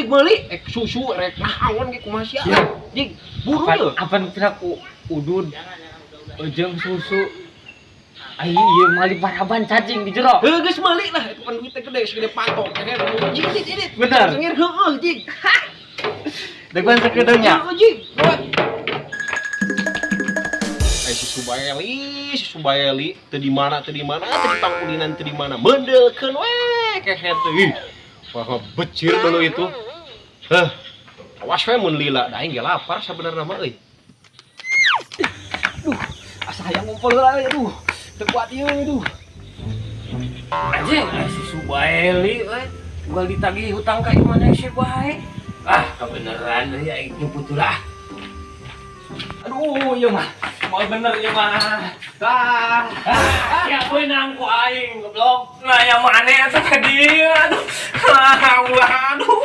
Jig, meuli ek susu rek naon ge, kumaha sia. Ya. Jig, buru Apan, ye. Apan piraku udud jeung susu. Ai ieu mali paraban cacing di jero. Heuh, geus meuli lah, itu pan duitnya gede, segede panto. Jig, jig, jig. Bener. Sengir, heueuh, jig. Degan sakedeungnya. Heueuh, jig. Buat. Eh, si Subaeli, si Subaeli, teu di mana, teu di mana, teu di pangkulinan, teu di mana. Mendelkeun we kehed teh. Ih. Wah, becir dulu itu. Heh. Awas we mun lila, da aing ge lapar sabenerna mah euy. Duh, asa hayang ngumpul heula euy, aduh. Teu kuat ieu, aduh. Anjing, si Subaeli euy. Unggal ditagih hutang ka imah si bae. Ah, kebeneran euy, aing nyumput lah. Aduh, ieu mah. Mau bener ieu mah. Ah. Ah, ya beunang ku aing, goblok. Nah, yang mana atuh ka dieu, aduh. Ah, aduh.